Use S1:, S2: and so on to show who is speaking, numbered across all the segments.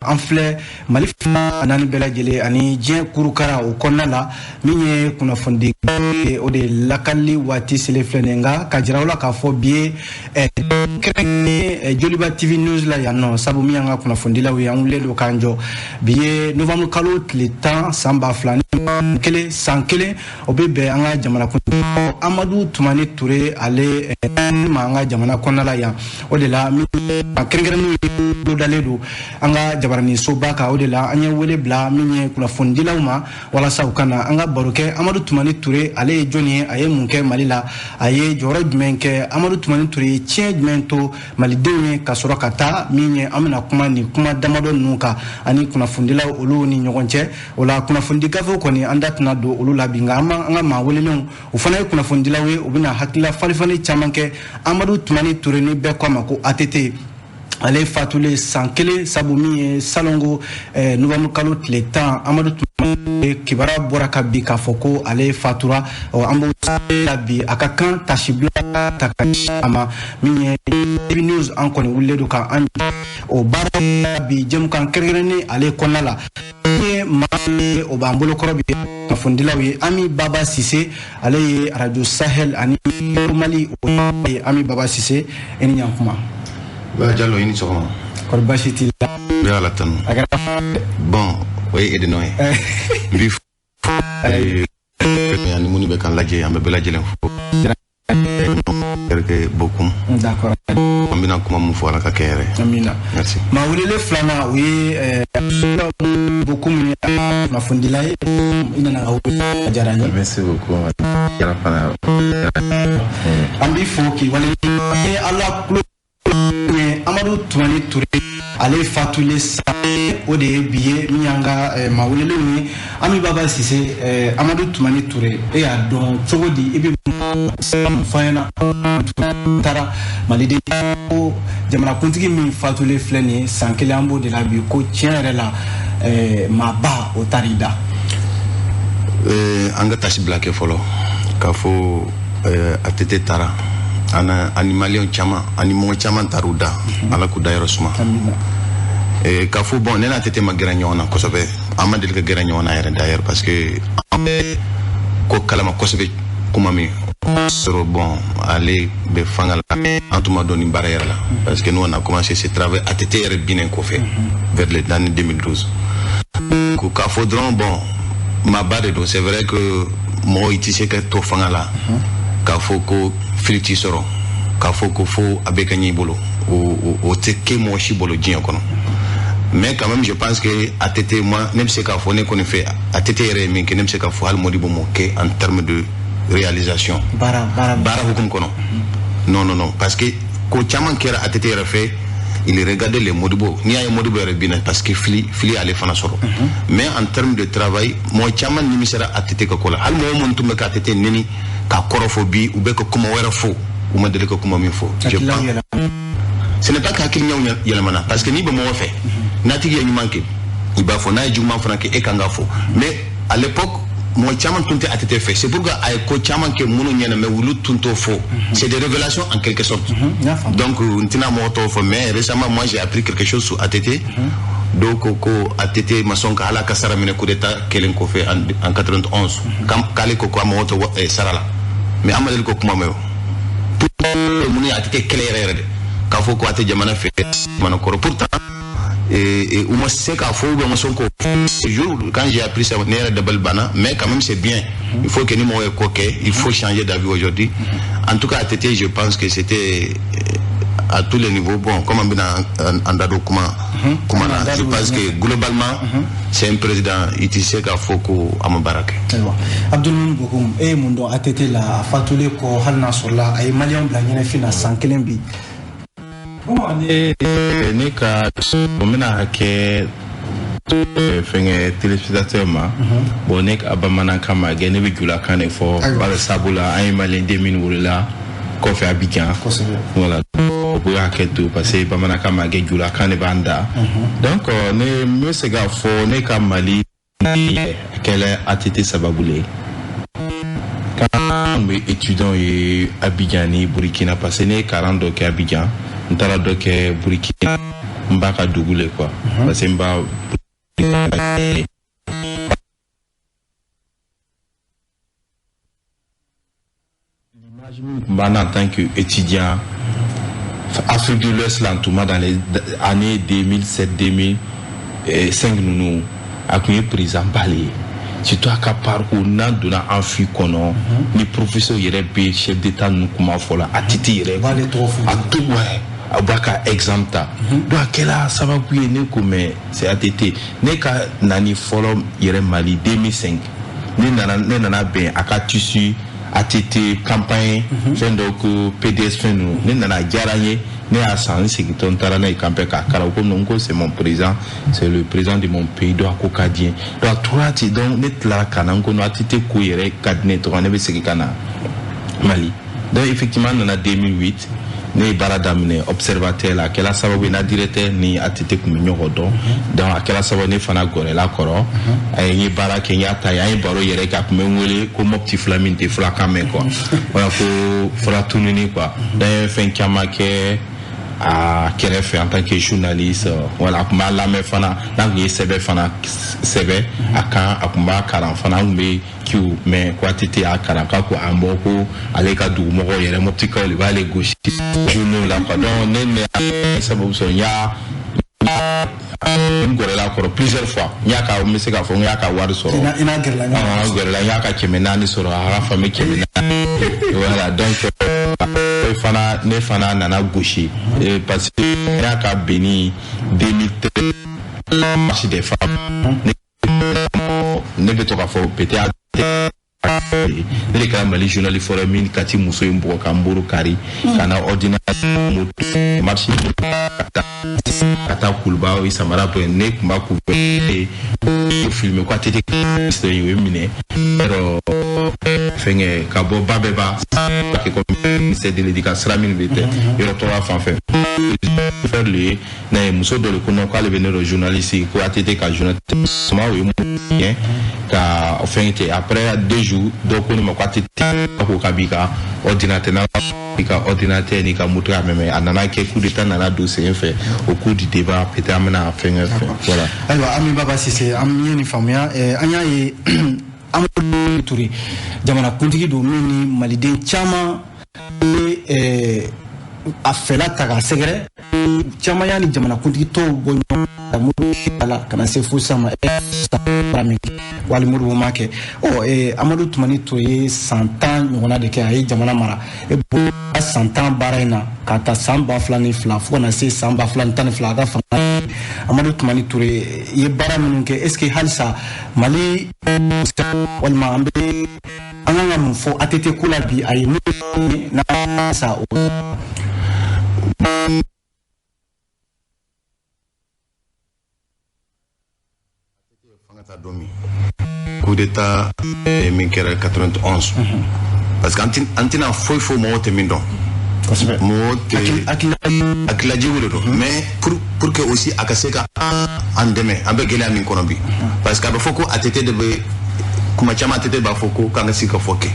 S1: An filɛ Mali naani bɛɛ lajɛlen ani diɲɛ kurukara o kɔnɔna la, min ye kunnafonidi, o de lakali waati selen filɛ nin. Nka ka jira aw la k'a fɔ bi ye kɛrɛnkɛrɛnnen Joliba TV News la yan nɔ, sabu min y'an ka kunnafonidilaw ye, an wulilen don k'an jɔ. Bi ye novembre kalo tile 10, san 2001, san kelen o bɛ bɛn an ka jamana kuntigi Amadu Tumani Ture ale ma an ka jamana kɔnɔna la yan. O de la, min kɛrɛnkɛrɛnnenw ye dalen don an ka jabaranin soba kan, o de la an ye wele bila min ye kunnafonidilaw ma walasa u ka na an ka baro kɛ. Amadu Tumani Ture, ale ye jɔnni ye? A ye mun kɛ Mali la? A ye jɔyɔrɔ jumɛn kɛ? Amadu Tumani Ture ye tiɲɛ jumɛn to malidenw ye ka sɔrɔ ka taa? Min ye, an bɛna kuma nin kuma damadɔ ninnu kan ani kunnafonidilaw olu ni ɲɔgɔn cɛ. O la, kunnafonidi gafew kɔni, an da tɛna don olu la bi, nka an b'an ka maa welelenw, o fana ye kunnafonidilaw ye, u bɛna hakilila falifali caman kɛ. Amadu Tumani Ture, ni bɛɛ ko a ma ko ATT, ale fatulen san kelen, sabu min ye salongo novembre kalo tile 10, Amadu Tumani kibaruya bɔra ka bi k'a fɔ ko ale fatura. An b'o la bi, a ka kan tasibila ta ka a ma. Min ye TV News, an kɔni wulilen don ka an o baara bi jɛmukan kɛrɛnkɛrɛnnen ale kɔnɔna la. Ye maa o b'an bolo kɔrɔ bi, kunnafonidilaw ye Ami Baba Sise, ale ye Radio Sahel ani Mali o ye. Ami Baba Sise, i ni ɲankuma.
S2: Ba Jalo, i ni sɔgɔma.
S1: Kɔri baasi t'i la?
S2: N bɛ Ala tanu.
S1: A kɛra.
S2: Bon, o ye e de nɔ ye. N b'i fo ani minnu bɛ k'an lajɛ, an bɛ bɛɛ lajɛlen fo. Kɛ Bokum.
S1: D'accord.
S2: An bɛna kuma mun fɔ, Ala ka kɛ yɛrɛ.
S1: Amina.
S2: Merci.
S1: Maa welele filanan, o ye Bokum ye, kunnafonidila ye. I nana ka wele, a diyara n ye.
S3: Merci beaucoup. Yɛrɛ fana.
S1: An b'i fo k'i wale Ala kulo ye. Amadu Tumani Ture, ale fatulen sa, o de ye bi ye. Min y'an ka maa welelenw ye, Ami Baba Sise, Amadu Tumani Ture, e y'a dɔn cogo di? I bɛ mun fɔ an ɲɛna? Taara maliden ko jamanakuntigi min fatulen filɛ nin ye san kelen, an b'o de la bi, ko tiɲɛ yɛrɛ la, maaba o taar'i da.
S2: An ka tasi bila kɛ fɔlɔ k'a fɔ ATT taara ani maliyɛn caman ani mɔgɔ caman taar'u da, Ala k'u da yɔrɔ suma. K'a fɔ bon, ne n'a ATT ma gɛrɛ ɲɔgɔn na kosɛbɛ, an ma deli ka gɛrɛ ɲɔgɔn na yɛrɛ d'ailleurs, parce que an bɛ ko kalama kosɛbɛ kuma min sɔrɔ, bon, ale bɛ fanga la, an tun ma dɔn nin baara yɛrɛ la, parce que nous, on a commencé ce travail ATT yɛrɛ binnen kɔfɛ, vers les années 2012. Ko k'a fɔ dɔrɔn, bon, maaba de don. C'est vrai que mɔgɔ i tɛ se ka to fanga la k'a fɔ ko fili t'i sɔrɔ, k'a fɔ ko fo a bɛ ka ɲɛ i bolo, o tɛ kɛ mɔgɔ si bolo diɲɛ kɔnɔ. Mais quand même, je pense que ATT, moi, ne bɛ se k'a fɔ, ne kɔni fɛ, ATT yɛrɛ ye min kɛ, ne bɛ se k'a fɔ hali Modibo m'o kɛ en terme de réalisation.
S1: Baara baara.
S2: Baara hukumu kɔnɔ, non, non, non, parce que ko caman kɛra ATT yɛrɛ fɛ. Il regardait les Modibo, n'i y'a ye Modibo yɛrɛ binna, parce que fili fili ale fana sɔrɔ. Mais en termes de travail, mɔgɔ caman nimisara ATT ka ko la. Hali mɔgɔ minnu tun bɛ ka ATT neni k'a kɔrɔ fɔ, bi u bɛ ka kuma wɛrɛ fɔ, u ma deli ka kuma min fɔ. Je pense ce n'est pas que hakilinaw yɛlɛmana, parce que n'i bɛ mɔgɔ fɛ, n'a tigi ye ɲuman kɛ, i b'a fɔ, n'a ye juguman fana kɛ, e kan k'a fɔ. Mais à l'époque, mɔgɔ caman tun tɛ ATT fɛ, c'est pourquoi a ye ko caman kɛ minnu ɲɛna, mais olu tun t'o fɔ. C'est des révélations en quelque sorte. Donc n tɛna mɔgɔ tɔw fɔ, mais récemment, moi, j'ai appris quelque chose sur ATT. Dɔw ko ko ATT ma sɔn ka ala ka sara minɛ coup d'état kelen kɔfɛ en 91, k'ale ko a mɔgɔ tɛ sara la. Mais an ma deli ko kuma mɛn o minnu ye ATT kɛlɛ yɛrɛ yɛrɛ de, k'a fɔ ko a tɛ jamana fɛ, jamana kɔrɔ. Pourtant u ma se k'a fɔ ou bien ma sɔn k'o jour. Quand j'ai appris ça, ne yɛrɛ dabali banna. Mais quand même, c'est bien, il faut que ni mɔgɔ ye ko kɛ, il faut changer d'avis aujourd'hui. En tout cas, ATT, je pense que c'était à tous les niveaux. Bon, comme an bɛna an da don kuma na, je pense que globalement, c'est un président, i tɛ se k'a fɔ ko a ma baara kɛ.
S1: Ayiwa, Abdul Bokum, e ye mun dɔn ATT la, a fatulen kɔ, hali n'a sɔrɔla a ye maliyɛnw bila ɲɛnafin na san kelen bi?
S3: Bon, ne ka o bɛna kɛ fɛnkɛ téléspectateur ma. Bon, ne ka bamanankan ma kɛ, ne bɛ julakan de fɔ, bari sabula an ye maliyɛnden minnu wolola kɔfɛ Abidjan. Voilà, o bɛ hakɛ to, parce que bamanankan ma kɛ, julakan de b'an da. Donc ne n bɛ se k'a fɔ ne ka Mali kɛlɛ ATT sababu le ye. Quand bɛ étudiant ye Abidjan ni Burkina, parce que ne ye kalan dɔ kɛ Abidjan, n taara dɔ kɛ Burkina. n ba ka dugu le quoi, parce que n ba l'image min tun b'an na en tant qu'étudiant Afrique de l'Ouest la tuma dans les années 2007 2005 ninnu, a tun ye président ba le ye, surtout a ka parcours n'an donna amphi kɔnɔ ni professeur yɛrɛ bɛ chef d'état ninnu kuma fɔ la, ATT yɛrɛ a to ouais, a b'a ka exemple ta. Donc a kɛla sababu ye ne ko mais c'est ATT ne ka nani fɔlɔ yɛrɛ Mali 2005, ne nana bɛn a ka tissu ATT campagne fɛn dɔ ko PDS fɛn ninnu, ne nana a diyara n ye, ne y'a san, n segintɔ n taara n'a ye campagne k'a kala ko non, ko c'est mon président, c'est le président de mon pays, donc a ko ka di n ye. Donc a tora ten, donc ne tilara ka na, n ko non, ATT ko yɛrɛ ka di ne ye tɔgɔ, ne bɛ segin ka na Mali. Donc effectivement n nana 2008, ne ye baara daminɛ Observateur la. A kɛla sababu ye n'a directeur ni ATT tun bɛ ɲɔgɔn dɔn, donc a kɛra sababu ne fana gɔrɛla kɔrɔ a ye, n ye baara kɛ, n y'a ta ye, an ye baro yɛrɛ kɛ, a tun bɛ n wele ko Mopti fila min tɛ fulakan mɛn quoi, wala ko fura tununi quoi. Donc n ye fɛn caman kɛ a kɛrɛfɛ en tant que journaliste. Voilà, a tun b'a lamɛn fana, n'a tun ye sɛbɛn fana sɛbɛn a kan, a tun b'a kalan fana, an tun bɛ kiw mais ko ATT y'a kalan k'a ko an bɔ ko ale ka dugumɔgɔw yɛrɛ Moptikaw de b'ale gosi journaux la quoi. Donc ne sababu sɔrɔ, n y'a n gɛrɛla kɔrɔ plusieurs fois, n y'a ka, n bɛ se k'a fɔ n y'a ka wari sɔrɔ.
S1: I n'a gɛrɛla ɲɔgɔn
S3: na? Gɛrɛla, n y'a ka 400 sɔrɔ, a ka famille 400. Voilà, donc fana ne fana nana gosi parce que n y'a ka bɛnni 2013 marche des femmes, ne bɛ to k'a fɔ peut-être ne de kɛra Mali journaliste fɔlɔ min ka ti muso in bugɔ ka n bolo kari ka na ordinateur marche ka taa Kuluba o samara bɔ, ne tun b'a couvert filmer ko ATT o ye minɛ yɔrɔ fɛnkɛ ka bɔ ba bɛɛ ba kɛ comme ministère de l'éducation sira min bɛ tɛ yɔrɔ tɔgɔ fan fɛ faire le ne muso dɔ de ko non, k'ale bɛ ne dɔn journaliste, ko ATT ka journaliste suma o ye mun kɛ ka fɛn kɛ. Après 2 jours, dɔ ko ne ma ko ATT ko k'a b'i ka ordinateur n'a i ka ordinateur n'i ka moto a mɛmɛ. A nana kɛ coup d'état nana don sen fɛ au cours du débat, peut-être an bɛna fɛn kɛ fɛn, voilà.
S1: Ayiwa, Ami Baba Sise, an ye nin faamuya. An y'a ye Amadu Ture jamanakuntigi don min ni maliden caman ye a fɛla ta k'a sɛgɛrɛ, caman y'a ni jamanakuntigi tɔw bɔ ɲɔgɔn na la ka na se fo sisan ma min wali Modibo ma kɛ. Ɔ Amadu Tumani Ture ye san 10 ɲɔgɔnna de kɛ a ye jamana mara. E san 10 baara in na ka ta san 2002 fo ka na se san 2012, a ka fanga, Amadu Tumani Ture ye baara minnu kɛ, est ce que halisa Mali walima an bɛ an kan ka mun fɔ ATT ko la bi, a ye mun n'a sa o?
S2: Fanga ta don min, coup d'état min kɛra 91, parce que an tɛna foyi fɔ mɔgɔw tɛ min dɔn. Mɔgɔw tɛ hakililajigiw de don, mais pour que aussi a ka se ka an dɛmɛ an bɛ gɛlɛya min kɔnɔ bi, parce que a bɛ fɔ ko ATT de bɛ kuma caman, ATT b'a fɔ ko k'an ka sigi ka fɔ kɛ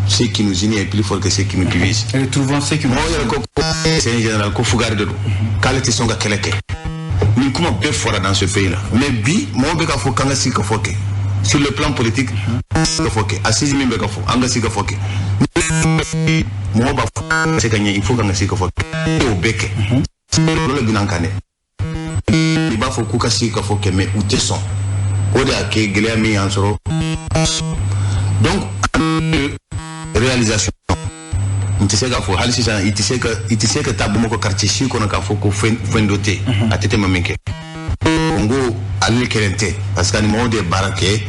S2: ce qui nous unit est plus fort que ce qui nous divise.
S1: Retrouvons ce qui nous
S2: Mɔgɔw yɛrɛ ko c'est un général, ko fugari de don, k'ale tɛ sɔn ka kɛlɛ kɛ. Nin kuma bɛɛ fɔra dans ce pays là, mais bi mɔgɔw bɛ k'a fɔ k'an ka sigi ka fɔ kɛ sur le plan politique, ka fɔ kɛ assise min bɛ ka fɔ an ka sigi ka fɔ kɛ, mɔgɔw b'a fɔ se ka ɲɛ, il faut k'an ka sigi ka fɔ kɛ, o bɛɛ kɛ kɔlɔlɔ bɛ n'an kan dɛ. I b'a fɔ k'u ka sigi ka fɔ kɛ, mais u tɛ sɔn, o de y'a kɛ gɛlɛya min y'an sɔrɔ. Donc réalisation, n tɛ se k'a fɔ hali sisan, i tɛ se ka taa Bamakɔ quartier si kɔnɔ k'a fɔ ko fɛn dɔ tɛ yen a tɛ ma min kɛ. N ko ale kelen tɛ, parce que ani mɔgɔw de ye baara kɛ,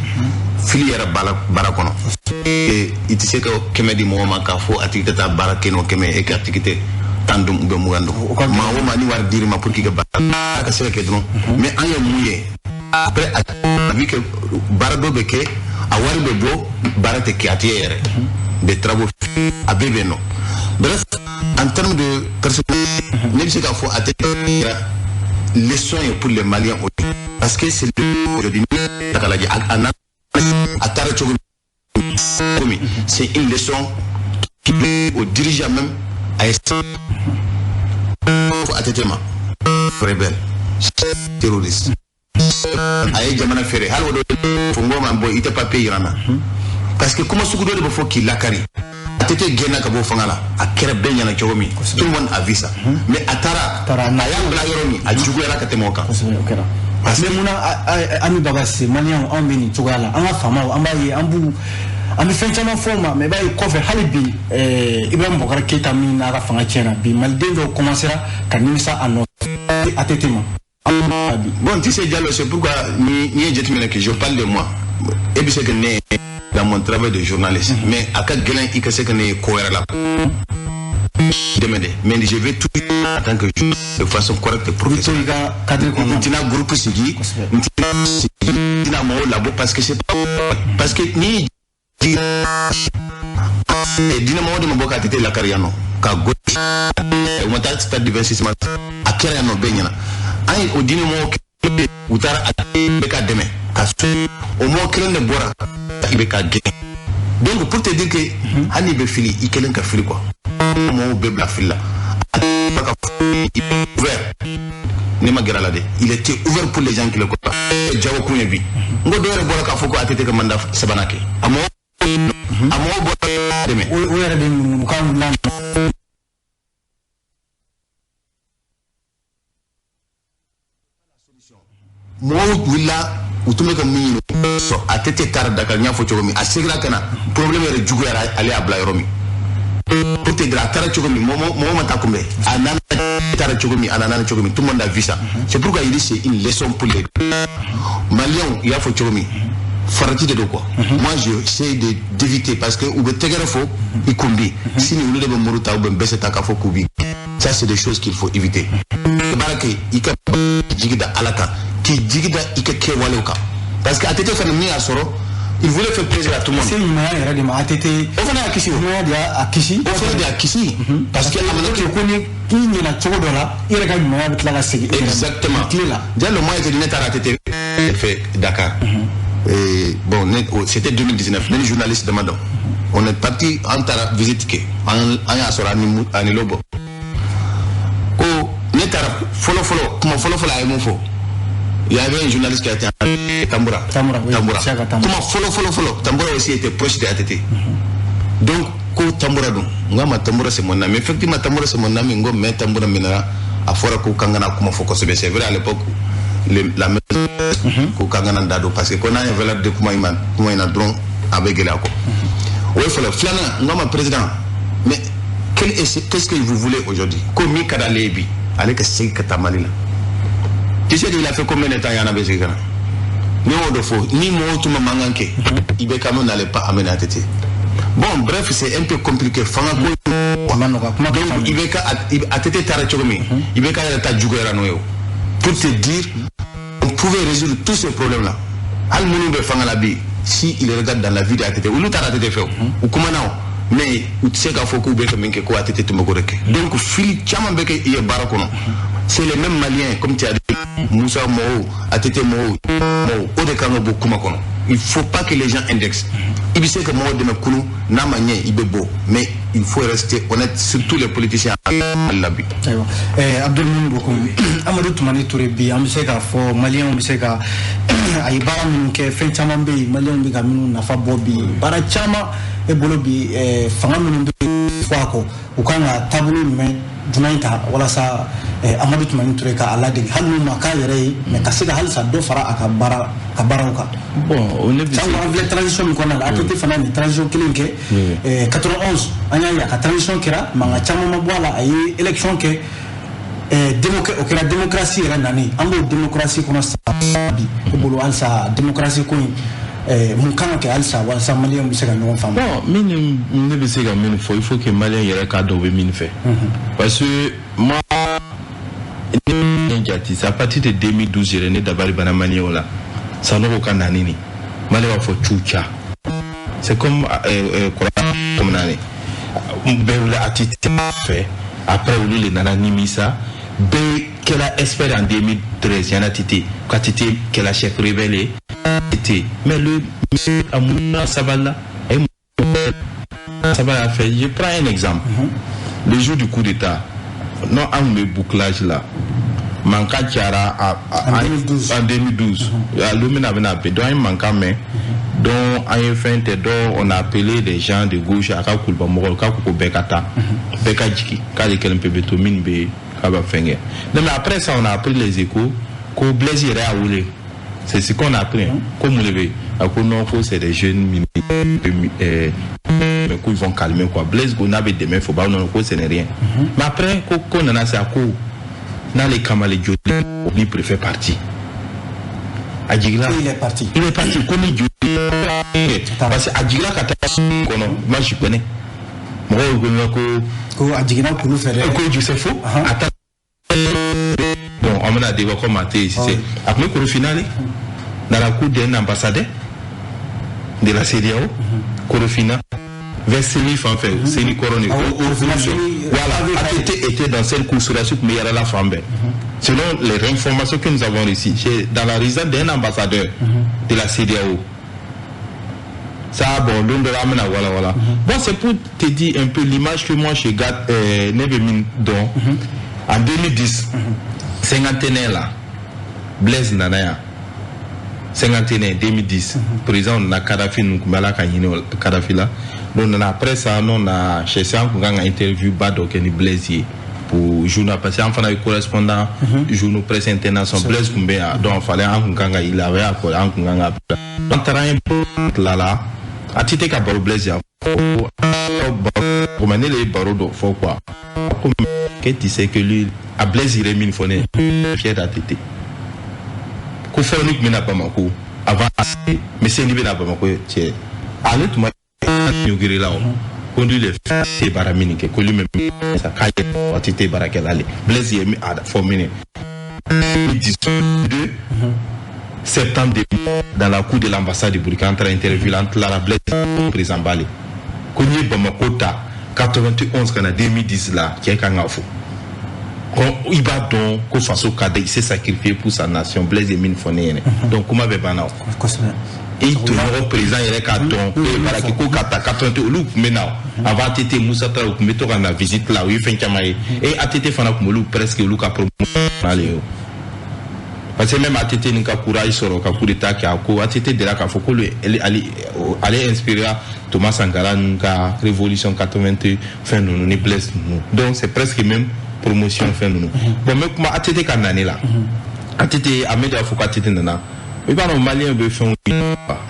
S2: fili yɛrɛ baara kɔnɔ. I tɛ se ka 100 di mɔgɔ ma k'a fɔ a tigi ka taa baara kɛ n'o 100 e ka tigi tɛ 10 dɔn ou bien 20 dɔn. Maa o maa ni wari dir'i ma pour que i ka baara ka se ka kɛ dɔrɔn, mais an ye mun ye après? A vu que baara dɔ bɛ kɛ, a wari bɛ bɔ, baara tɛ kɛ, a tɛ ye yɛrɛ, des travaux a bɛɛ bɛ yen nɔ. Bref, en termes de personnel, ne bɛ se k'a fɔ a tɛ leçon ye pour les Maliens aujourd'hui, parce que c'est aujourd'hui ta k'a lajɛ a n'a a taara cogo min, c'est une leçon qui aux dirigeants même a ye fɔ ATT ma. rebelle, terroriste. A ye jamana feere, hali o dɔ fo n ko ma bɔ i tɛ papier yira n na. Parce que kuma sugu dɔ de bɛ fɔ k'i lakari. ATT gɛnna ka bɔ fanga la, a kɛra bɛɛ ɲɛna cogo min, tout le monde a vu ça. Mais a taara, a y'a bila yɔrɔ min, a juguyara ka tɛmɛ o kan.
S1: Parce que munna Ami Baba Cissé, maliyɛnw anw bɛ nin cogoya la, an ka faamaw an b'a ye an b'u an bɛ fɛn caman fɔ o ma, mais i b'a ye kɔfɛ hali bi Ibrahim Boubacar Keïta min n'a ka fanga tiɲɛna bi, maliden dɔw commencera ka nimisa a nɔfɛ ATT ma.
S2: Bon, tu sais Diallo, c'est pourquoi ni ye jateminɛ que je parle de moi, e bɛ se ka ne dans mon travail de journaliste, mais a ka gɛlɛn i ka se ka ne ye ko wɛrɛ la. Dɛmɛ dɛ, mais je vais tout en tant que de façon correcte et professionnelle. N tɛna groupe sigi, n tɛna mɔgɔw labɔ parce que c'est pas parce que ni diinɛ mɔgɔw de ma bɔ ka ATT lakari yan nɔ ka gosi, u ma taa stade du 26 mars, a kɛra yan nɔ bɛɛ ɲɛna. An ye o diinɛ mɔgɔw kelen u taara bɛ ka dɛmɛ ka o mɔgɔ kelen de bɔra i bɛ ka gɛn. Donc pour te dire que hali n'i bɛ fili i kelen ka fili quoi, mɔgɔw bɛɛ bila fili la. A ka ouvert, ne ma gɛrɛ a la dɛ, il était ouvert pour les gens qui le croient. Jago kun ye bi n ko dɔw yɛrɛ bɔra k'a fɔ ko ATT ka mandat sabanan kɛ, a mɔgɔw bɔra dɛmɛ.
S1: O yɛrɛ de ŋunuŋunukan wulila.
S2: Mɔgɔw wulila u tun bɛ ka min ɲini sɔrɔ ATT taara Dakar, n y'a fɔ cogo min, a seginna ka na, problème yɛrɛ juguyara ale y'a bila yɔrɔ min. Pour te dire a taara cogo min, mɔgɔ ma taa kunbɛn, a nana taara cogo min, a nana cogo min, tout le monde a vu ça. C'est pourquoi il dit c'est une leçon pour les Maliens. I y'a fɔ cogo min, farati de don quoi. Moi j'essaie de d'éviter parce que u bɛ tɛgɛrɛ fɔ i kun bi sini olu de bɛ muru ta ou bɛ bɛsɛ ta k'a fɔ k'u bi. Ça c'est des choses qu'il faut éviter. Baara kɛ i ka jigi da Ala kan, k'i jigi da i ka kɛwalew kan, parce que ATT fana min y'a sɔrɔ, il voulait faire plaisir à tout le monde.
S1: C'est ɲumanya yɛrɛ de ma ATT.
S2: O fana y'a kisi o.
S1: Ɲumanya de y'a kisi.
S2: O fana de y'a kisi. Parce que a mana
S1: kɛ ko ni k'i ɲɛna cogo dɔ la, i yɛrɛ ka ɲumanya bɛ tila ka segin.
S2: Exactement.
S1: Tile la.
S2: Diallo, moi ne taara ATT fait Dakar. Et bon, c'était 2019, ne ni journaliste damadɔ. On est parti an taara visite kɛ, an y'a sɔrɔ ani Lobo. Ko ne taara fɔlɔ fɔlɔ, kuma fɔlɔ fɔlɔ a ye mun fɔ? Il y avait un journaliste qui a été Tamboura.
S1: Tamboura, oui.
S2: Tamboura. Comment follow, follow, follow. Tamboura aussi était proche de ATT. Donc, ko Tamboura donc. Ngama Tamboura c'est mon ami. Effectivement, Tamboura c'est mon ami. Ngo mais Tamboura minara a fora ko kangana kuma foko c'est vrai à l'époque la maison ko kangana dado parce que qu'on a une valeur de kuma iman kuma ina dron avec gela ko. Oui, follow. Flana ngama président. Mais qu'est-ce que vous voulez aujourd'hui? Ko mi kada lebi. Allez que c'est que tamali là. Tu sais qu'il a fait combien de temps il y en avait ce gars? Ni on de faux, ni moi tout le monde manquait. IBK n'allait pas amener ATT. Bon, bref, c'est un peu compliqué. Donc IBK ATT taara cogo min, IBK yɛrɛ ta juguyara n'o ye. Pour te dire, on pouvait résoudre tous ces problèmes-là. Hali minnu bɛ fanga la bi, si il regarde dans la vie de ATT, olu taara ATT fɛ o, u kumana o, mais u tɛ se k'a fɔ k'u bɛ fɛ min kɛ ko ATT tun bɛ k'o de kɛ. Donc fili caman bɛ kɛ i ye baara kɔnɔ. C'est les mêmes Maliens, comme tu as dit, Moussa Mao, ATT Mao, o de kan ka bɔ kuma kɔnɔ. Il faut pas que les gens indexent. I bɛ se ka mɔgɔw dɛmɛ kunun, n'a ma ɲɛ i bɛ bɔ, mais il faut rester honnête, surtout les politiciens la bi.
S1: Ayiwa, Abdoul Moumouni Bocoum, Amadou Toumani Touré bi an bɛ se k'a fɔ Maliens bɛ se ka a ye baara minnu kɛ, fɛn caman bɛ yen Maliens bɛ ka minnu nafa bɔ bi, baara caman e bolo bi, fanga minnu bɛ fɔ a kɔ, u kan ka taabolo jumɛn ta walasa Amadou Toumani Touré ka a ladege, hali n'u ma k'a yɛrɛ ye, mais ka se ka halisa dɔ fara a ka baara ka baaraw kan.
S3: Bon, ne bɛ se.
S1: Sango an filɛ transition min kɔnɔna la, ATT fana nin transition kelen kɛ. 91 an y'a ye a ka transition kɛra, mankan caman ma bɔ a la, a ye élection kɛ. O kɛra démocratie yɛrɛ nalen, an b'o démocratie kɔnɔ sa bi, e bolo halisa démocratie ko in mun kan ka kɛ halisa walasa maliyɛnw bɛ se ka ɲɔgɔn faamu?
S3: Bon, min ne bɛ se ka min fɔ, il faut que maliyɛn yɛrɛ k'a dɔn u bɛ min fɛ. Parce que moi, ne jate, c'est à partir de 2012 yɛrɛ ne dabali banna maliyɛnw la. Sanogo ka nani nin, maliyɛn b'a fɔ cuca. C'est comme kɔrɔ comme nani. Bɛɛ wuli ATT fɛ, après olu de nana nimisa. Bɛɛ kɛra expert en 2013 yan ATT, qu'ATT kɛra chef rebelle. Mais le monsieur Amouna Sabala, Sabala a fait, je prends un exemple. Le jour du coup d'État, non, un bouclage là, Mankan cayara en 2012. Don min na a bɛna bɛn, donc an ye mankan mɛn, donc an ye fɛn tɛ, donc on a appelé des gens de gauche, a ka kuluba mɔgɔw k'a ko ko bɛɛ ka taa, bɛɛ ka jigin, k'ale kelen pe bɛ to min bɛ k'a bɛ fɛn kɛ. Non, mais après ça, on a appris les échos ko Blaise yɛrɛ y'a wele. C'est ce qu'on a appris. Ko mun de bɛ yen? A ko non, ko c'est des jeunes ministres, mais qu'ils vont calmer quoi. Blaise ko n'a bɛ dɛmɛ fɔ, b'a non, ko ce n'est rien. Mais après ko nana se, a ko n'ale kamalen joli ni préfet parti. A jiginna.
S1: Il est parti.
S3: Il est parti ko ni joli, parce que a jiginna ka taa kɔnɔ, moi je connais. Mɔgɔw ko
S1: ko a jiginna kulu fɛ dɛ.
S3: Ko c'est faux. A ta bon, an bɛna débat comme a tɛ yen sisan. A tun bɛ Korofina de, dans la cour d'un ambassadeur de la CEDEAO, Korofina, vers Seni fan fɛ, Seni kɔrɔ ni. Voilà, ATT était dans cette cour, sur la tun bɛ yɛlɛ la fan bɛɛ. Selon les informations que nous avons reçues, c'est dans la résidence d'un ambassadeur de la CEDEAO. Ça, bon, don dɔ la an bɛna wala wala. Bon, c'est pour te dire un peu l'image que moi je garde, ne bɛ min dɔn. En 2010, cinquantenaire la, Blaise nana yan. Cinquantenaire 2010, président nana, Kadhafi ninnu tun bɛ Ala ka hinɛ Kadhafi la. Donc nana, après ça, nous on a cherché, an kun kan ka interview ba dɔ kɛ ni Blaise ye pour journal, parce que an fana ye correspondant journaux presse international, Blaise tun bɛ yan, donc fallait an kun kan ka, il avait accordé, an kun kan ka bila. An taara, an ye tila la, a ti tɛ ka baro, Blaise y'a fɔ, mais ne le ye baro dɔ fɔ quoi, ko que tu sais que lui a Blaise yɛrɛ min fɔ ne ye, fier d'ATT, ko fɔlɔ ni tun bɛ na Bamako avant, mais seni bɛ na Bamako cɛ, ale tun ma inauguré la o, ko lui le tɛ baara min kɛ, ko lui même sa k'a yɛrɛ ATT baarakɛla le. Blaise ye a fɔ min ye 2 septembre dans la cour de l'ambassade de Burkina, an taara interview la, an tilara, Blaise président Bale ko n'i ye Bamako ta 91 ka na 2010 la, cɛ kan ka fɔ ko i b'a dɔn ko faso ka di, il s'est sacrifié pour sa nation. Blaise ye min fɔ ne ɲɛna, donc kuma bɛɛ banna o. I tɔɲɔgɔn président yɛrɛ k'a dɔn ko ye baara kɛ, ko ka ta 81, olu tun bɛ na avant ATT, Musa Tarawele tun bɛ to ka na visite la, o ye fɛn caman ye, et ATT fana tun b'olu presque olu ka promotion ale ye o, parce que même ATT ni ka courage sɔrɔ ka coup d'état kɛ, a ko ATT delila k'a fɔ k'olu ale inspirera Thomas Sankara ninnu ka révolution 81 fɛn ninnu ni Blaise ninnu, donc c'est presque même promotion fɛn ninnu. Bon, n bɛ kuma ATT ka nani la. ATT, Ahmed y'a fɔ ko ATT nana, i b'a dɔn malien bɛ fɛnw,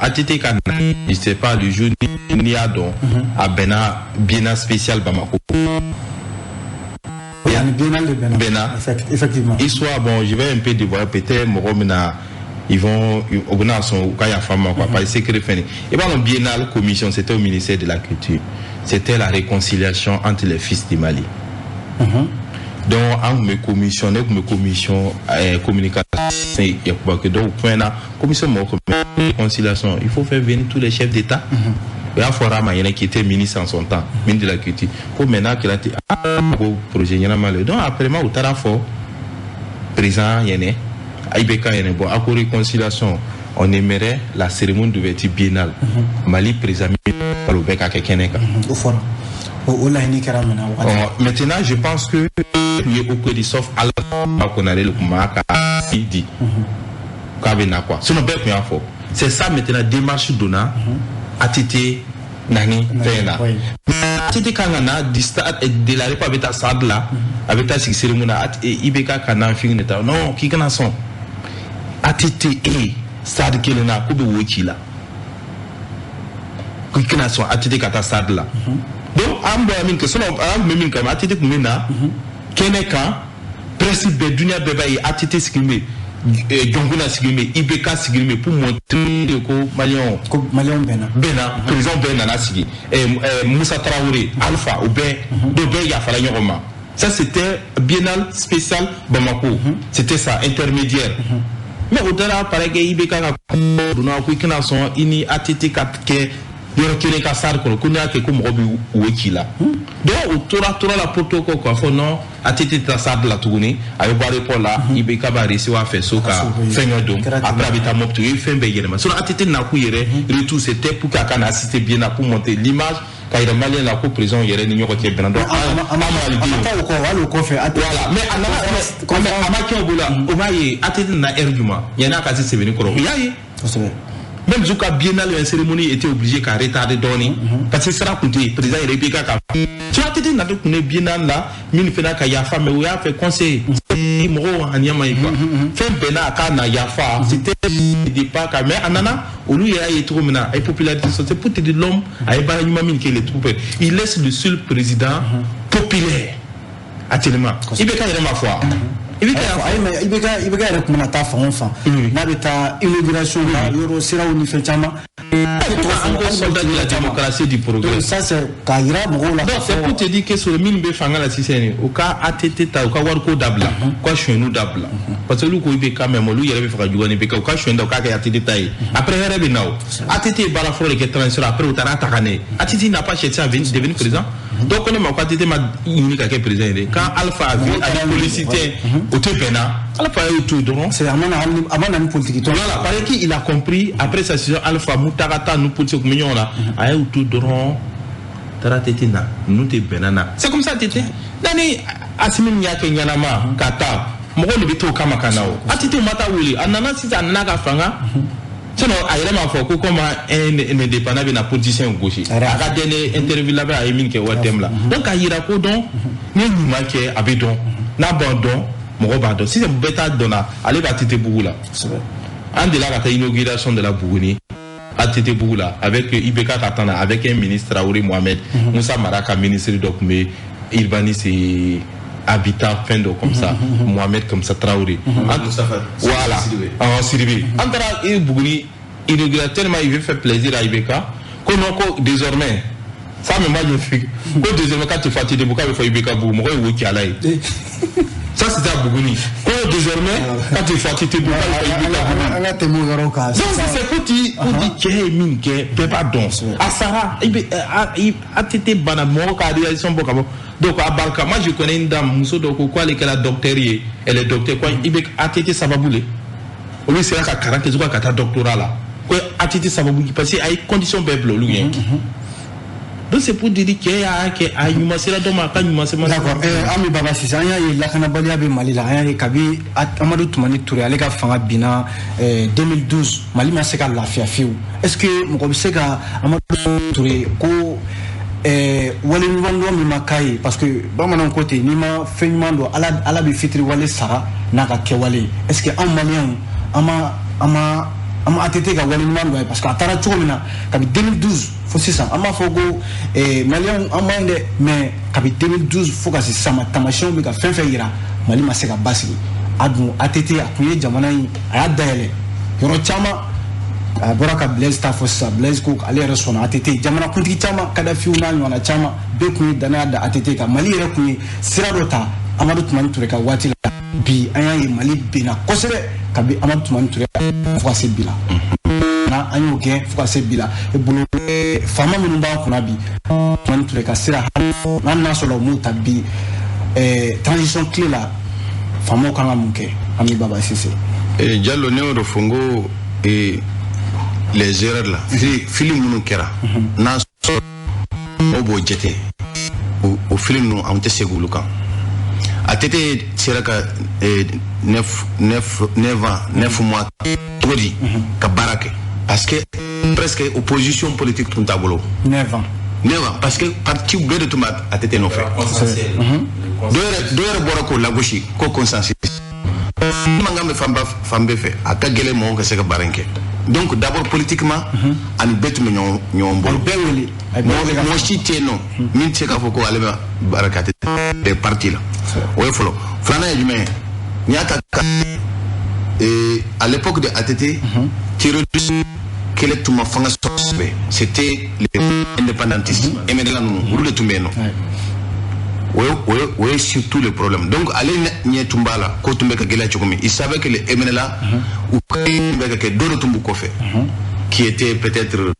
S3: ATT ka na, je sais pas le jour n'i y'a dɔn, a bɛnna biennale spéciale Bamako.
S1: Yani biennale de bɛnna.
S3: Bɛnna.
S1: Effectivement.
S3: Histoire, bon, je vais un peu dévoiler, peut-être mɔgɔ min na ils vont u bɛna sɔn u ka yafa ma quoi, parce que secret fɛn i b'a dɔn, biennale commission, c'était au ministère de la culture, c'était la réconciliation entre les fils du Mali. Donc an tun bɛ commission, ne tun bɛ commission communication Yakuba Kɛ, donc fɛn na commission mɔgɔ tun bɛ réconciliation, il faut faire venir tous les chefs d'État. O y'a fɔra a ma ɲɛnɛ qui était ministre en son temps, ministre de la culture, ko maintenant kɛra ten, ah ko projet ɲɛnama le. Donc après u taara fɔ président ɲɛnɛ, IBK ɲɛnɛ, bon, a ko réconciliation, on aimerait la cérémonie d'ouverture biennale, Mali président o bɛɛ ka kɛ kɛnɛ kan.
S1: O fɔra, o laɲini kɛra min na
S3: wagati. Maintenant, je pense que tun ye o di, sauf Ala Konare le tun b'a ka di k'a bɛ na quoi, sinon bɛɛ tun y'a fɔ. C'est ça maintenant, démarche donna ATT nani fɛn na, ATT kan ka na du stade de la République, a bɛ taa stade la, a bɛ taa sigi cérémonie na, IBK ka na fɛn de ta, non, k'i kana sɔn ATT e stade kelen na, k'u bɛ wo ci la, k'i kana sɔn ATT ka taa stade la. Donc an bɔra min kɛ, sinon an tun bɛ min kɛ, ATT tun bɛ na kɛnɛ kan, presse bɛɛ, dunuya bɛɛ b'a ye, ATT sigilen bɛ, Dioncounda sigilen bɛ, IBK sigilen bɛ, pour montrer ko maliyɛnw
S1: ko maliyɛnw bɛnna.
S3: Bɛnna, président bɛɛ nana sigi, Musa Tarawele, Alpha, o bɛɛ, donc bɛɛ yafara ɲɔgɔn ma. Ça, c'était biennale spéciale Bamako, c'était ça intermédiaire. Mais o taara paraît que IBK ka donna ko i kana sɔn i ni ATT ka kɛ yɔrɔ kelen ka sari kɔnɔ, ko n'i y'a kɛ ko mɔgɔ bɛ wo ci la. Donc o tora la protocole quoi, fɔ non, ATT tɛ taa stade la tuguni, a bɛ bɔ aéroport la, IBK b'a recevoir a fɛ so ka fɛn dɔ don, après a bɛ taa Mopti, o ye fɛn bɛɛ yɛlɛma. Sinon ATT nakun yɛrɛ retour, c'était pour k'a ka na assister bien pour monter l'image. K'a yira malien la ko président yɛrɛ ni ɲɔgɔn cɛ bɛnna donc
S1: a ma taa o kɔ hali o kɔfɛ.
S3: Voilà, mais a nana mais a ma kɛ o bolo o b'a ye ATT nana heure jumɛn yanni a ka se Sɛbɛnnikɔrɔ o y'a ye.
S1: Kosɛbɛ.
S3: Même Zouka biennale en cérémonie était obligé qu'à retarder dɔɔni parce que sira kun tɛ yen président yɛrɛ IBK ka tu vois ATT nana kun ye biennale la min fana ka yafa mais o y'a fait conseil mɔgɔw ŋaniya ma ye quoi fɛn bɛɛ n'a ka na yafa c'était départ ka mais a nana olu yɛrɛ ye cogo min na a ye popularité sɔrɔ. C'est pour te dire l'homme a ye baara ɲuman min kɛ les troupes il laisse le seul président populaire actuellement IBK yɛrɛ ma fɔ.
S1: IBK yɛrɛ tun mana taa fan o fan n'a bɛ taa inauguration la yɔrɔ siraw ni fɛn caman.
S3: Soldat de la démocratie du progrès.
S1: Donc ça c'est k'a yira mɔgɔw la.
S3: Donc c'est pour te dire que sur min bɛ fanga la sisan nin u ka ATT ta u ka wariko dabila u ka sonyɛniw dabila parce que olu ko IBK même olu yɛrɛ bɛ fɛ ka juguya ni IBK u ka sonyɛni da u k'a kɛ ATT ta ye après hɛrɛ bɛ na o ATT ye baara fɔlɔ de kɛ transition après u taara ta ka na ye ATT n'a pas cherché à devenir président. Donc ko ne ma ko ATT ma ɲini ka kɛ président ye dɛ quand Alpha a vu ani politicien o tɛ bɛnna Alpha y'o to dɔrɔn.
S1: C'est a ma na ni politique tɔn.
S3: Voilà, parce qu'il a compris après sa décision Alpha Mutaka ta nu politique kun bɛ ɲɔgɔn na a y'o to dɔrɔn taara ATT na ninnu tɛ bɛnna na c'est comme ça ATT nani Assimi min y'a kɛ ɲɛnama ka taa mɔgɔw de bɛ t'o kama ka na o ATT ma taa wuli a nana sisan a nana ka fanga. Sinon a yɛrɛ m'a fɔ ko comme un indépendant bɛna politicien gosi a ka dernier interview laban a ye min kɛ ORTM la donc a yira ko dɔn ni ye ɲuman kɛ a bɛ dɔn n'a b'a dɔn mɔgɔ b'a dɔn sisan bɛɛ t'a dɔn na ale b'a ATT bugu la an delila ka taa inauguration de la Buguni ATT bugu la avec IBK ka temps na avec un ministre Traoré Mohamed Moussa Mara ka ministre dɔ tun bɛ urbanisme et habitat fɛn dɔ comme ça Mohamed comme ça Traoré voilà Sidibé an taara Buguni inauguré tellement il veut faire plaisir à IBK ko non ko désormais ça même moi je fais ko désormais quand tu fais ATT bugu k'a bɛ fɔ IBK bugu mɔgɔ ye wo ci ala ye. Ça c'était à Buguni. Ko désormais quand tu fais ATT bugu k'a bɛ fɔ IBK bugu. Donc c'est pour dire cɛ ye min kɛ bɛɛ b'a dɔn a sara ATT banna mɔgɔ ka réalisation bɔ ka bɔ. Donc à barika moi je connais une dame muso dɔ ko k'ale kɛra docteur ye elle est docteur quoi IBK ATT sababu le olu sera ka kalan kɛ ka taa doctorat la ko ATT sababu parce que a ye condition bɛɛ bila olu ɲɛ. Donc c'est pour dire que y'a kɛ a ɲuman sera dɔ ma a ka ɲuman se ma.
S1: D'accord, Ami Baba sisan an y'a ye lakanabaliya bɛ Mali la an y'a ye kabi Amadu Tumani Ture ale ka fanga binna 2012 Mali ma se ka lafiya fiyewu. Est-ce que mɔgɔ bɛ se ka Amadu Ture ko wale ɲuman dɔn min ma k'a ye parce que bamananw ko ten n'i ma fɛn ɲuman dɔn Ala bɛ fitiri wale sara n'a ka kɛwale ye. Est-ce que anw maliyɛnw an ma ATT ka wale ɲuman dɔn ye parce que a taara cogo min na kabi 2012 fo sisan an b'a fɔ ko maliyɛnw an man ɲi dɛ mais kabi 2012 fo ka se sisan ma taamasiyɛnw bɛ ka fɛn fɛn yira Mali ma se ka basigi a dun ATT a kun ye jamana in a y'a dayɛlɛ yɔrɔ caman a bɔra ka Blaise ta fɔ sisan Blaise ko ale yɛrɛ sɔnna ATT jamanakuntigi caman Kadafiw n'a ɲɔgɔnna caman bɛɛ kun ye danaya da ATT kan Mali yɛrɛ kun ye sira dɔ ta Amadu Tumani Ture ka waati la bi an y'a ye Mali binna kosɛbɛ kabi Amadu Tumani Ture fo ka se bi la na an y'o gɛn fo ka se bi la e bolo faama minnu b'an kunna bi Tumani Ture ka sira hali n'a sɔrɔ u m'u ta bi transition tile la faamaw kan ka mun kɛ Ami Baba Sise.
S2: Diallo ne y'o de fɔ n ko les erreurs là fili minnu kɛra n'a sɔrɔ o b'o jate o fili ninnu an tɛ segin olu kan. ATT sera ka 9 ans 9 mois cogo di ka baara kɛ parce que presque opposition politique tun t'a bolo.
S1: 9 ans.
S2: 9 ans parce que parti bɛɛ de tun b'a ATT nɔfɛ. Dɔw yɛrɛ bɔra k'o lagosi ko consensus. Mankan bɛ fan bɛɛ fɛ a ka gɛlɛn mɔgɔw ka se ka baara in kɛ. Donc d'abord politiquement ani bɛɛ tun bɛ ɲɔgɔn bolo.
S1: Bɛɛ wele.
S2: Mɔgɔ si tɛ yen nɔ min tɛ se k'a fɔ ko ale bɛ baara kɛ ATT parti la. O ye fɔlɔ. Filanan ye jumɛn ye n'i y'a ta à l'époque de ATT terrorisme kɛlɛ tun ma fanga sɔrɔ kosɛbɛ c'était les indépendantistes MNLA ninnu olu de tun bɛ yen nɔ. O ye surtout le problème. Donc ale ɲɛ tun b'a la ko tun bɛ ka gɛlɛya cogo min il savait que les MNLA u tun bɛ ka kɛ dɔ de tun b'u kɔfɛ qui était peut-être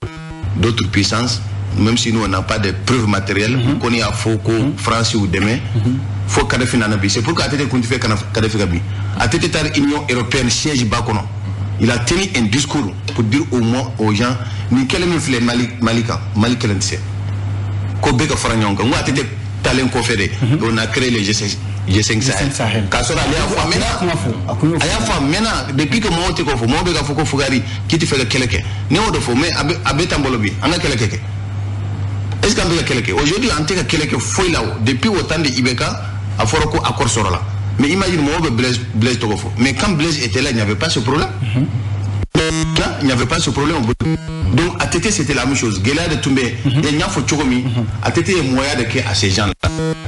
S2: d'autres puissances même si nous on n'a pas de preuves matérielles qu'on y a fɔ ko France y'u dɛmɛ fo Kadhafi nana bi. C'est pourquoi ATT kun tɛ fɛ ka Kadhafi ka bi. ATT taara Union européenne siège ba kɔnɔ il a tenu un discours pour dire au moins aux gens nin kɛlɛ min filɛ Mali kan Mali kɛlɛ tɛ se. Ko bɛɛ ka fara ɲɔgɔn kan. N ko ATT talen kɔfɛ de, on a créé les G5 Sahel. K'a sɔrɔ ale y'a fɔ a mɛnna. A y'a fɔ a mɛnna depuis que mɔgɔw tɛ k'o fɔ, mɔgɔw bɛ k'a fɔ ko fugari k'i tɛ fɛ ka kɛlɛ kɛ. Ne y'o de fɔ, mais a bɛ tan bolo bi, an ka kɛlɛ kɛ. Est-ce qu'an bɛ ka kɛlɛ kɛ? Aujourd'hui an tɛ ka kɛlɛ kɛ foyi la o. Depuis au temps de IBK, a fɔra ko accord sɔrɔla. Mais imagine mɔgɔw bɛ Blaise tɔgɔ fɔ. Mais quand Blaise était là, il n'y avait pas ce problème. Là, il n'y avait pas ce problème. Donc ATT c'était la même chose. Gɛlɛya de tun bɛ yen. N y'a fɔ cogo min, ATT ye moyen de kɛ à ces gens-là.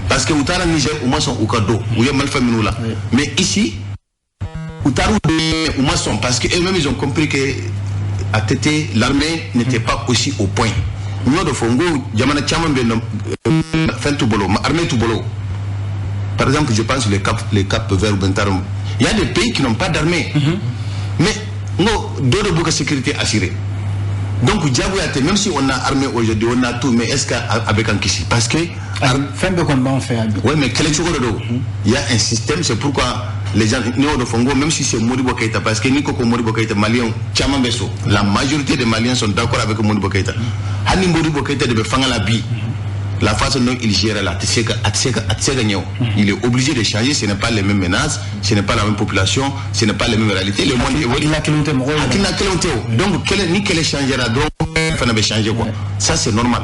S2: Parce que u taara Niger, u ma sɔn u ka don. U ye marifa minɛ u la. Mais ici, u taara u ma sɔn parce que eux-mêmes ils ont compris que ATT, l'armée n'était pas aussi au point. N y'o de fɔ, n ko jamana caman bɛ yen nɔ, fɛn t'u bolo, armée t'u bolo. Par exemple, je pense le Cap Vert ou Bentarum. Il y a des pays qui n'ont pas d'armée. Mais non, d'autres boucs sécurité assurée. Donc, diagoya, même si on a armée aujourd'hui, on a tout, mais est-ce qu'avec un kisi? Parce que.
S1: Fin de combat, on fait.
S2: Oui, mais quel est il y a un système, c'est pourquoi les gens, nous, de Fongo, même si c'est Modibo Keïta, parce que Niko Modibo Keïta, Malien, caman bɛ so, la majorité des Maliens sont d'accord avec Modibo Keïta. Hani Modibo Keïta devait faire la bi. La façon dont il gère là, il est obligé de changer. Ce n'est pas les mêmes menaces, ce n'est pas la même population, ce n'est pas les mêmes réalités. Le monde évolue. Donc, ni qu'elle changera, donc, ça va changer quoi. Ça, c'est normal.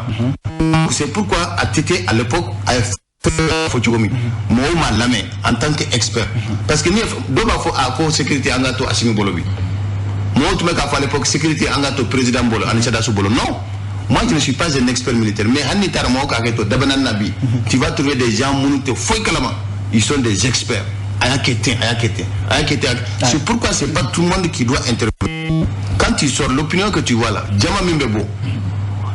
S2: C'est pourquoi ATT, à l'époque, a fait moi, en tant qu'expert. Parce que nous, sécurité, en gato, Assimi Bolobi. Moi, tu m'as à l'époque, sécurité, en gato, président Bolo, Anissada Bolo. Non. Moi, je ne suis pas un expert militaire, mais tu vas trouver des gens ils sont des experts. C'est pourquoi ce n'est pas tout le monde qui doit intervenir. Quand tu sors, l'opinion que tu vois là, jama min bɛ bɔ,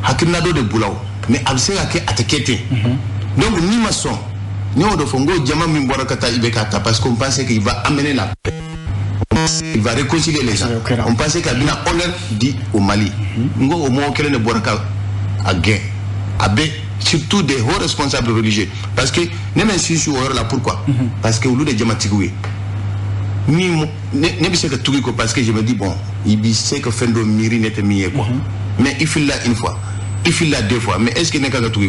S2: hakilina dɔ de b'u la o, mais a bɛ se ka kɛ a tɛ kɛ ten. Donc n'i ma sɔn, ne y'o de fɔ n ko jama min bɔra ka taa IBK ta parce qu'on pensait qu'il va amener la paix. Il va réconcilier les gens. On pensait qu'il y a honneur dit au Mali. Nous, au moment où il a gagné, surtout des hauts responsables religieux. Parce que, même si je suis là, pourquoi? Parce que au lieu de Djamatigoué, ne sais que tout parce que je me dis, bon, il sait que Fendo Miri n'était mieux quoi. Mais il file là une fois, il file là deux fois. Mais est-ce qu'il n'est qu'à tout?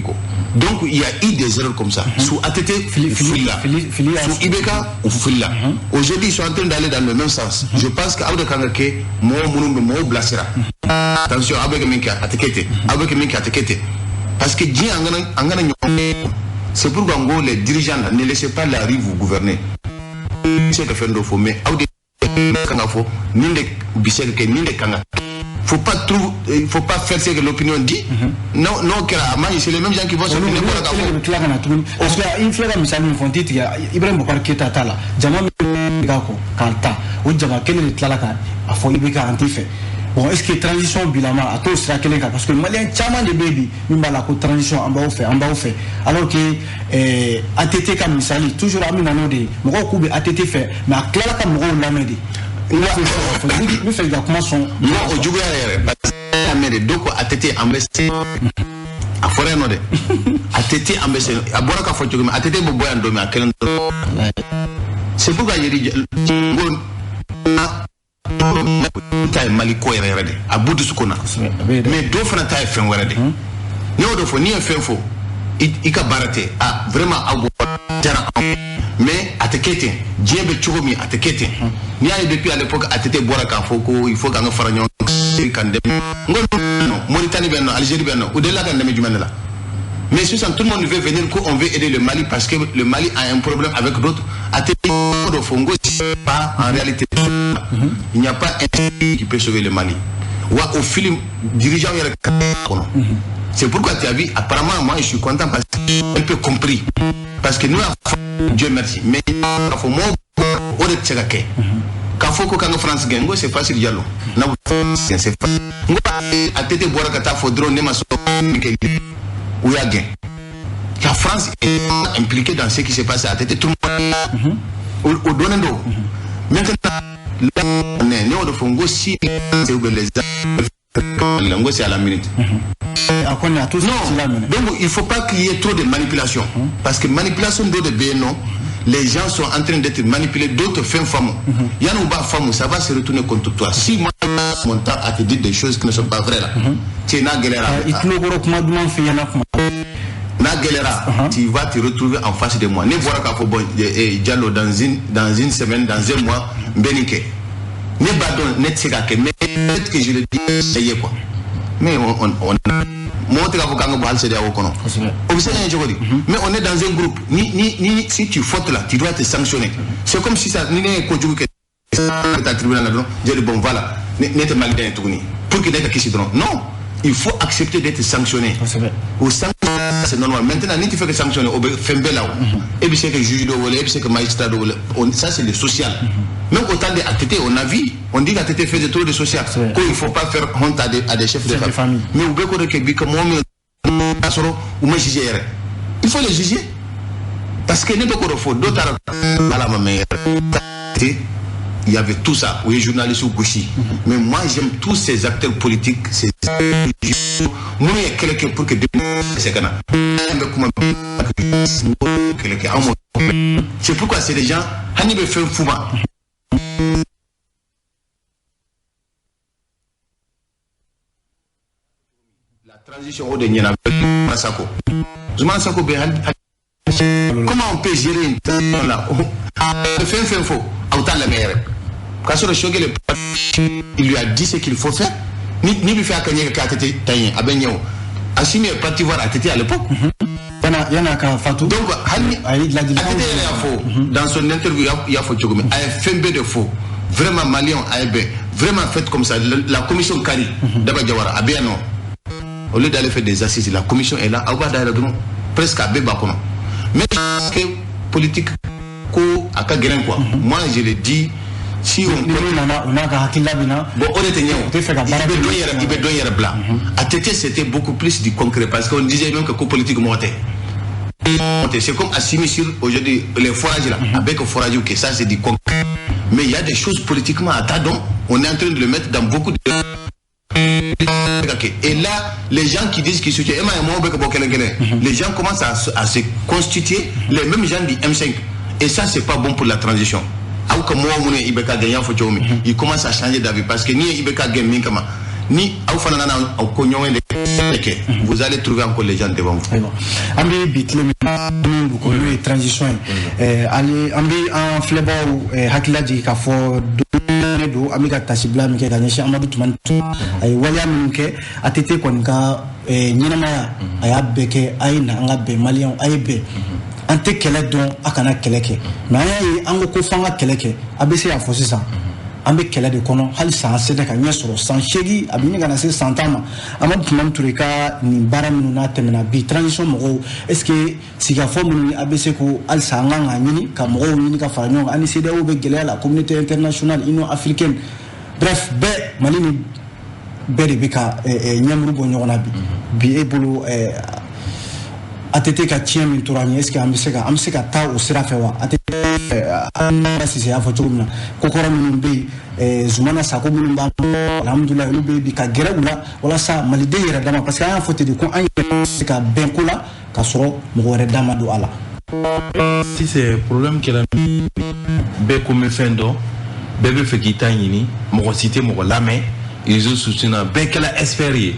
S2: Donc il y a eu des erreurs comme ça. Sous ATT, Fila. Sous IBK, ou Fila. Aujourd'hui, ils sont en train d'aller dans le même sens. Je pense qu'Abde Kangake, moi, mon blasera. Attention, avec Minka, Atekete, avec Minka, Atekete. Parce que Dieu, c'est pourquoi en gros, les dirigeants ne laissez pas la rue vous gouverner. C'est que Fendo faut, mais Abde Kangafo, Ninde Biseke, Ninde Kanga. Faut pas trop, il faut pas faire ce que l'opinion dit. Non, non, c'est les mêmes gens qui vont se finir pour la
S1: parce que une fois misali min fɔ n t'i tigɛ Ibrahim Boubacar Keita ta la jama min bɛ kɔ k'a ta o jama kelen de tilala ka a fɔ IBK an t'i fɛ. Bon, est-ce que transition bilama a t'o sira kelen kan parce que malien caman de bɛ yen bi min b'a la ko transition an b'aw fɛ an b'aw fɛ alors que ATT ka misali toujours an bɛ na n'o de ye mɔgɔw k'u bɛ ATT fɛ mais a tilala ka mɔgɔw lamɛn de. N bɛ fɛ ka kuma sɔn.
S2: Non, o juguya yɛrɛ parce que mɛ de dɔw ko ATT an bɛ se a fɔra yan nɔ dɛ ATT an bɛ se a bɔra k'a fɔ cogo min ATT bɛ bɔ yan don min a kelen dɔrɔn. C'est pourquoi j'ai dit n ko ta ye Mali ko yɛrɛ yɛrɛ de a b'u dusukun na mais dɔw fana ta ye fɛn wɛrɛ de. Ne y'o de fɔ n'i ye fɛn fɔ i ka baara tɛ ah vraiment aw bɔra diyara anw mais a tɛ kɛ ten diɲɛ bɛ cogo min a tɛ kɛ ten. N'i y'a ye depuis à l'époque ATT bɔra k'a fɔ ko il faut k'an ka fara ɲɔgɔn kan dɛmɛ n ko non Mauritanie bɛ yan nɔ Algérie bɛ yan nɔ u delila ka dɛmɛ jumɛn de la. Mais sisan tout le monde veut venir qu'on veut aider le Mali parce que le Mali a un problème avec d'autres. ATT de fɔ n ko pas en réalité il n'y a pas un qui peut sauver le Mali. Wa au film dirigeant yɛrɛ kɔnɔ. C'est pourquoi tu as vu apparemment moi je suis content parce que j'ai un peu compris parce que nous Dieu merci mais k'a fɔ mɔgɔw o de tɛ se ka kɛ. K'a fɔ ko k'an ka France gɛn n ko c'est facile Diallo n'a c'est facile n ko ATT bɔra ka taa fɔ dɔrɔn ne ma sɔn kɛ u y'a gɛn. La France est impliquée dans ce qui s'est passé à ATT tout le monde o donnen don. Maintenant ne y'o de fɔ n ko si les n ko c'est à la minute. Non, donc il ne faut pas qu'il y ait trop de manipulation. Parce que manipulation d'autres bɛ yen nɔ, les gens sont en train d'être manipulés d'autres fins femmes. Yann ou ba femme, ça va se retourner contre toi. Si moi, mon temps à te dire des choses qui ne sont pas vraies là, tu es na galère.
S1: I tulo kɔrɔ kuma duman f'i ɲɛna kuma.
S2: gɛlɛyara, tu vas te retrouver en face de moi. Ne bɔra k'a fɔ bon, Diallo, dans une semaine, dans un mois, n bɛ nin kɛ. Ne b'a dɔn ne tɛ se k'a kɛ, mais peut-être que je le dis ye quoi. Mais on mɔgɔ tɛ k'a fɔ k'an ka bɔ hali CEDEAO kɔnɔ. O bɛ se ka ɲɛ cogo di? Mais on est dans un groupe. Ni si tu fautes là, tu dois te sanctionner. C'est comme si ça, ni ne ye kojugu kɛ, ka taa tribunal la dɔrɔn, j'ai dit bon voilà, ne tɛ maliden ye tuguni. Pour que ne ka kisi dɔrɔn. Non, il faut accepter d'être sanctionné. O sanction, c'est normal. Maintenant, ni tu fais que sanctionner, o bɛ fɛn bɛɛ la o. E bɛ se ka juge dɔ wele, e bɛ se ka magistrat dɔ wele. Ça c'est le social. Même au temps de ATT, on a vu, on dit qu'ATT faisait trop de social. Qu'il ne faut pas faire honte à des chefs de famille. Mais u bɛ ko de kɛ bi ka mɔgɔ min sɔrɔ, u ma juger yɛrɛ. Il faut les juger. Parce que ne bɛ k'o de fɔ, dɔw taara ala ma mɛn yɛrɛ. Il y avait tout ça, oui, journalistes ou gauchistes. Mais moi, j'aime tous ces acteurs politiques, ces nous, il y a quelqu'un pour que c'est pourquoi c'est des gens, Hanibé fait Fouba. La transition au dernier Sako. Sako, comment on peut gérer une transition là? Fait faux. Autant la meilleure. Quand le il lui a dit ce qu'il faut faire. Ni lui fait à ATT taïen, à Benyo. Assimi est parti voir ATT à l'époque. Donc, ATT dans son interview, il y a faux. Il a fait de faux. Vraiment, Malion, vraiment fait comme ça. La commission Kari, d'Aba Diawara, à Béano. Au lieu d'aller faire des assises, la commission est là, presque à Bébakono. Mais politique, ko a ka gɛlɛn quoi. Moi je le dis, si on bon o de tɛ ɲɛ o, i bɛ dɔn yɛrɛ bila. ATT c'était beaucoup plus du concret parce qu'on disait même que ko politique mɔgɔ tɛ. C'est comme Assimi sur aujourd'hui les forages là, avec le forage ok, ça c'est du concret. Mais il y a des choses politiquement à tâtons, on est en train de le mettre dans beaucoup de. Et là, les gens qui disent qu'ils soutiennent, les gens commencent à se constituer, les mêmes gens du M5. Et ça, c'est pas bon pour la transition. Il commence à changer d'avis parce que ni IBK gagne ni vous allez trouver encore les gens devant vous.
S1: An bɛ bi tile min n'o ye transition ye, an bɛ an filɛbaaw hakilila jigin k'a fɔ don an bɛ ka tasibila min kɛ ka ɲɛsin Amadu Tumani Ture, a ye waleya minnu kɛ ATT kɔni ka ɲɛnamaya a y'a bɛɛ kɛ. A ye na an ka bɛn, maliyɛnw a ye bɛn, an tɛ kɛlɛ dɔn, a kana kɛlɛ kɛ, mais an y'a ye an ko ko f'an ka kɛlɛ kɛ. A bɛ se k'a fɔ sisan an bɛ kɛlɛ de kɔnɔ halisa an sera ka ɲɛ sɔrɔ san 8 a bɛ ɲini ka na se san 10 ma. Amadu Tumani Ture ka nin baara minnu n'a tɛmɛna bi transition mɔgɔw, est ce que sigikafɔ minnu a bɛ se ko halisa an kan k'a ɲini ka mɔgɔw ɲini ka fara ɲɔgɔn kan, ani CEDEAO bɛ gɛlɛya la, communauté internationale, Union africaine, bref bɛɛ Mali ni bɛɛ de bɛ ka ɲɛmuru bɔ ɲɔgɔn na bi. Bi e bolo ATT ka tiɲɛ min tora an ye, est ce que an bɛ se ka taa o sira fɛ wa? ATT Sise y'a fɔ cogo min na, ko kɔrɔ minnu bɛ yen, Zumana Sako minnu b'an alhamdulilayi olu bɛ yen bi ka gɛrɛ u la walasa maliden yɛrɛ dama, parce que an y'a fɔ ten de ko an yɛrɛ bɛ se ka bɛn ko la k'a sɔrɔ mɔgɔ wɛrɛ da ma don a la.
S3: Si c'est problème kɛra bɛɛ ko n bɛ fɛn dɔn, bɛɛ bɛ fɛ k'i ta ɲini, mɔgɔ si tɛ mɔgɔ lamɛn, réseaux sociaux na bɛɛ kɛra expert ye.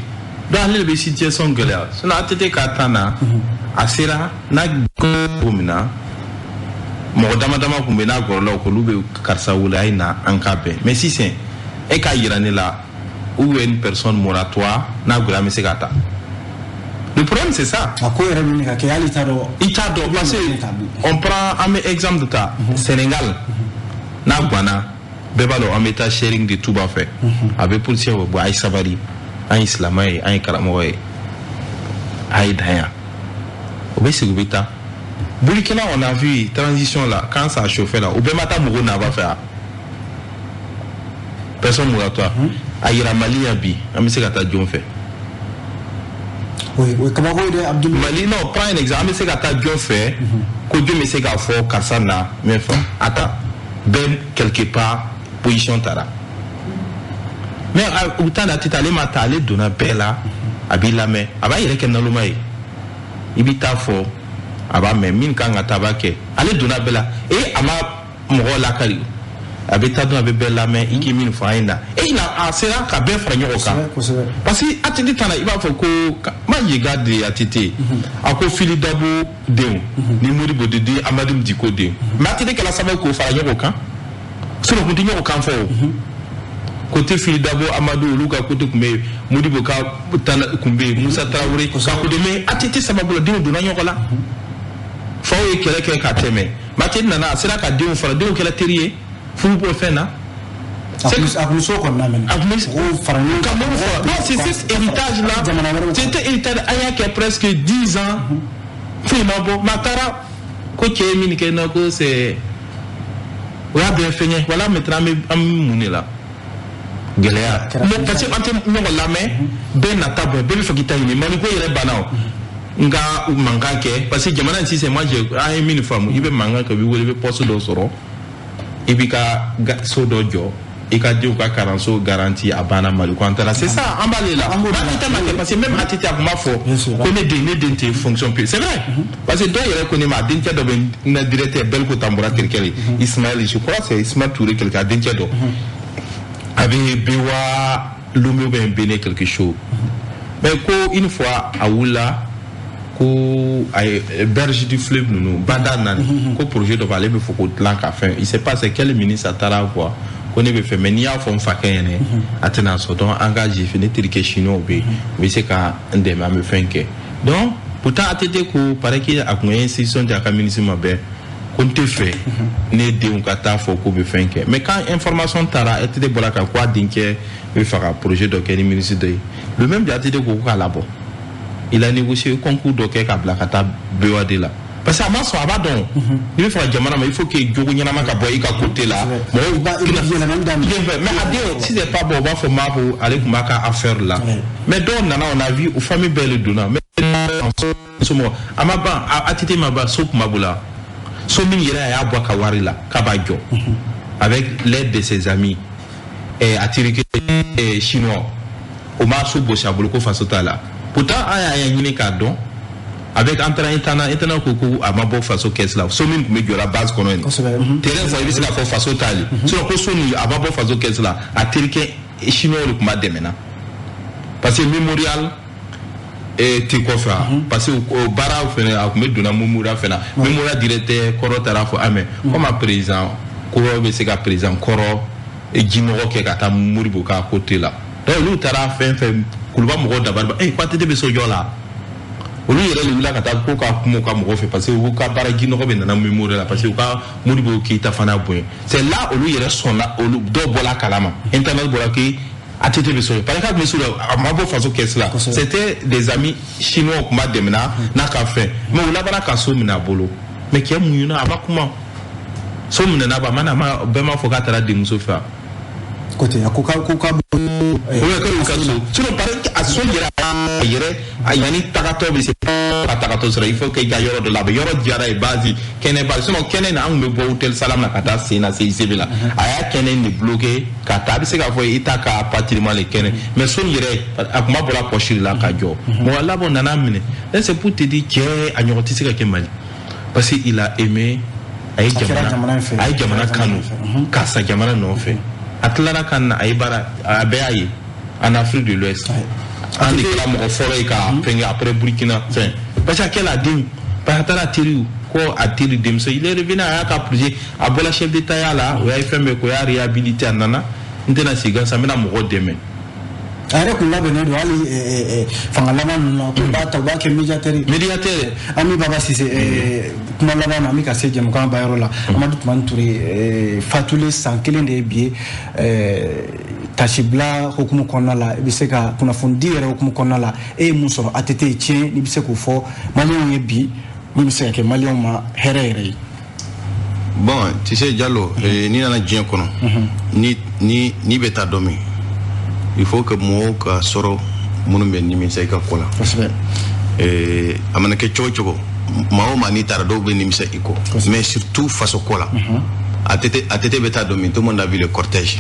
S3: Donc ale de bɛ situation gɛlɛya, sinon ATT ka taa na a sera n'a ko min na mɔgɔ dama dama kun bɛ n'a gɔrɔla o k'olu bɛ karisa wele a ye na an k'a bɛn. Mais sisan e k'a yira ne la ou une personne moratoire n'a gɔrɔ an bɛ se ka taa. Le problème c'est ça.
S1: A ko yɛrɛ bɛ ka kɛ hali i t'a dɔn.
S3: I t'a dɔn parce que on prend an bɛ exemple de ta Sénégal n'a ganna bɛɛ b'a dɔn an bɛ taa sharing de Touba fɛ. A bɛ policier bɔ a ye sabali, an ye silamɛ ye, an ye karamɔgɔ ye, a ye dan yan. O bɛ segin u bɛ taa. Burkina on a vu transition là quand ça a chauffé là u bɛɛ ma taa mɔgɔw naba fɛ wa? Personne moratoire. A yira Mali yan bi an bɛ se ka taa jɔn fɛ?
S1: O ye kabako ye dɛ Abdul.
S3: Mali non, prends un exemple, an bɛ se ka taa jɔn fɛ ko jɔn bɛ se k'a fɔ karisa na min fɛ a ta bɛɛ quelque part position taara. Mais u ta la tɛ ale ma ta, ale donna bɛɛ la, a b'i lamɛn, a b'a yɛrɛ kɛ naloma ye, i bɛ taa fɔ a b'a mɛn, min kan ka taa a b'a kɛ, ale donna bɛɛ la et a ma mɔgɔ lakari. A bɛ taa dɔn, a bɛ bɛɛ lamɛn, i k'i min fɔ an ye na. E na a sera ka bɛɛ fara ɲɔgɔn kan. Parce que ATT taara, i b'a fɔ ko ma yega de ATT. A ko Fili Dabo denw ni Modibo de den, Amadu Diko den. Mais ATT kɛla sababu k'o fara ɲɔgɔn kan. Sinon kun tɛ ɲɔgɔn kan fɔ o. Côté Fili Dabo, Amadu olu ka côté tun bɛ yen, Modibo ka tun bɛ yen, Musa Tarawele ka côté, mais ATT sababu la denw donna ɲɔgɔn la. Faw ye kɛlɛ kɛ ka tɛmɛ. Mais ATT nana, a sera ka denw fara, denw kɛra teri ye. Furu b'o fɛn na.
S1: A kun so kɔnɔna minɛ.
S3: A kun bɛ fara ɲɔgɔn kan. Non, c'est cet héritage là. C'était héritage an y'a kɛ presque 10 ans. Foyi ma bɔ. Mais a taara ko cɛ ye min kɛ na ko c'est o y'a bɛɛ fɛngɛ. Voilà maintenant an bɛ mun de la. Gɛlɛya. Parce que an tɛ ɲɔgɔn lamɛn, bɛɛ nata bɔ, bɛɛ bɛ fɛ k'i ta ɲini. Maliko yɛrɛ banna o. Nka mankan kɛ parce que jamana in sisan moi an ye min faamu, i bɛ mankan kɛ, i bɛ wele, i bɛ poste dɔ sɔrɔ. I b'i ka so dɔ jɔ, i ka denw ka kalanso garantie, a banna. Mali ko an taara, c'est ça, an b'ale la. ATT ma kɛ parce que même ATT a kun b'a fɔ ko ne den tɛ fonction publique, c'est vrai, parce que dɔw yɛrɛ ko ne ma, a dencɛ dɔ bɛ n na directeur Belko Tambura terikɛ de, Ismaël, je crois c'est Ismaël Touré quelque, a dencɛ dɔ a bɛ Bewa Lomé ou bien Bénin quelque chose, mais ko une fois a wulila ko a ye berge du fleuve ninnu banda nani ko projet dɔ b'ale bɛ fɔ k'o dilan ka fɛn, il sait pas c'est quel ministre a taara voir ko ne bɛ fɛ, mais n'i y'a fɔ n fakɛ ɲɛnɛ a tɛna sɔn, donc an ka jifi ne terikɛ chinois bɛ yen, u bɛ se ka n dɛmɛ, an bɛ fɛn kɛ. Donc pourtant ATT ko paraît que a kun ye institution di a ka ministre ma bɛɛ ko n tɛ fɛ ne denw ka taa fɔ k'u bɛ fɛn kɛ, mais quand information taara, ATT bɔra kan ko a denkɛ bɛ fɛ ka projet dɔ kɛ ni ministre dɔ ye, le même de ATT ko k'a labɔ. Il a négocié concours dɔ kɛ k'a bila ka taa BOAD la parce que a ma sɔn, a b'a dɔn n'i bɛ fɛ ka jamana ma, il faut que jogo ɲɛnama ka bɔ i ka côté la. Mɔgɔw
S1: b'a
S3: mais a den si c'est pas bon, u b'a fɔ Mabo ale tun b'a ka affaire la, mais dɔw nana, on a vu o famille bɛɛ de donna, mais somɔgɔ a ma ban, ATT ma ban, so tun b'a bolo, so min yɛrɛ a y'a bɔ a ka wari la k'a b'a jɔ avec l'aide de ses amis a terikɛ chinois, o ma so gosi a bolo ko faso t'a la. Pourtant an y'a ɲini k'a dɔn avec an taara internat ko ko a ma bɔ faso caisse la, so min tun bɛ jɔ la base kɔnɔ yen, terrain fɔ i bɛ se k'a fɔ faso t'ale, sinon ko so nin a ma bɔ faso caisse la, a terikɛ chinois de tun b'a dɛmɛ na parce que mémorial tɛ kɔfɛ, parce que o baara fɛnɛ a tun bɛ donna mémorial fɛnɛ, mémorial directeur kɔrɔ taara fɔ ah mais comme a président kɔrɔ bɛ se ka président kɔrɔ jinɔgɔ kɛ ka taa Modibo ka côté la, donc olu taara fɛn fɛn Kuluba mɔgɔw dabali ban, ko ATT bɛ so jɔ la, olu yɛrɛ de wulila ka taa ko ka kuma u ka mɔgɔw fɛ parce que u ka baara jinɔgɔ bɛ nana mémorial la parce que u ka Modibo Keyita fana bonya, c'est là olu yɛrɛ sɔnna, olu dɔw bɔra a kalama, internet bɔra que ATT bɛ so jɔ parce que k'a tun bɛ so jɔ a ma bɔ faso caisse la, c'était des amis chinois tun b'a dɛmɛ n'a ka fɛn, mais u labanna ka so minɛ a bolo, mais cɛ muɲuna a ma kuma, so minɛna ba ma na bɛɛ m'a fɔ k'a taara denmuso fɛ.
S1: Côté a ko ka
S3: sinon parce que a so yɛrɛ a yanni tagatɔ bɛ se ka tagatɔ sɔrɔ, il faut que i ka yɔrɔ dɔ labɛn, yɔrɔ diyara ye base kɛnɛ ba, sinon kɛnɛ na an tun bɛ bɔ hôtel Salam na ka taa sen na CICB la, a y'a kɛnɛ de bloqué ka taa, a bɛ se k'a fɔ i t'a ka patrimoine le kɛnɛ, mais so in yɛrɛ a kun ma bɔra poche la ka jɔ, mɔgɔ laban nana minɛ, c'est pour te dire cɛ a ɲɔgɔn tɛ se ka kɛ Mali parce que il a aimé, a ye jamana kanu ka sa jamana nɔfɛ. A tilara ka na a ye baara a bɛɛ y'a ye en Afrique de l'Ouest, an de kɛra mɔgɔ fɔlɔ ye ka fɛnkɛ après Burkina fɛn, parce que a kɛla a denw, parce que a taara a teriw ko a teri denmuso, il est revenu, a y'a ka projet, a bɔra chef d'état ya la, o y'a ye fɛn bɛɛ ko y'a réhabilité, a nana n tɛna sigi gansan, n bɛna mɔgɔw dɛmɛ.
S1: A yɛrɛ kun labɛnnen don hali fanga laban ninnu na, k'u b'a ta u b'a kɛ médiateur ye.
S3: Médiateur.
S1: Ami Baba Cissé, kuma laban na an bɛ ka se jɛmukan bayɔrɔ la, Amadu Tumani Ture fatulen san kelen de ye bi ye, tasibila hukumu kɔnɔna la, i bɛ se ka kunnafonidi yɛrɛ hukumu kɔnɔna la, e ye mun sɔrɔ ATT ye tiɲɛ, n'i bɛ se k'o fɔ maliyɛnw ye bi, min bɛ se ka kɛ maliyɛnw ma hɛrɛ yɛrɛ ye.
S2: Bon, tu sais Diallo, n'i nana diɲɛ kɔnɔ, ni bɛ taa dɔ min, il faut que mɔgɔw ka sɔrɔ minnu bɛ nimisa i ka ko la.
S1: Kosɛbɛ.
S2: A mana kɛ cogo cogo, maa o maa n'i taara dɔw bɛ nimisa i kɔ, mais surtout faso ko la. ATT bɛ taa don min, tout le monde a vu le cortège.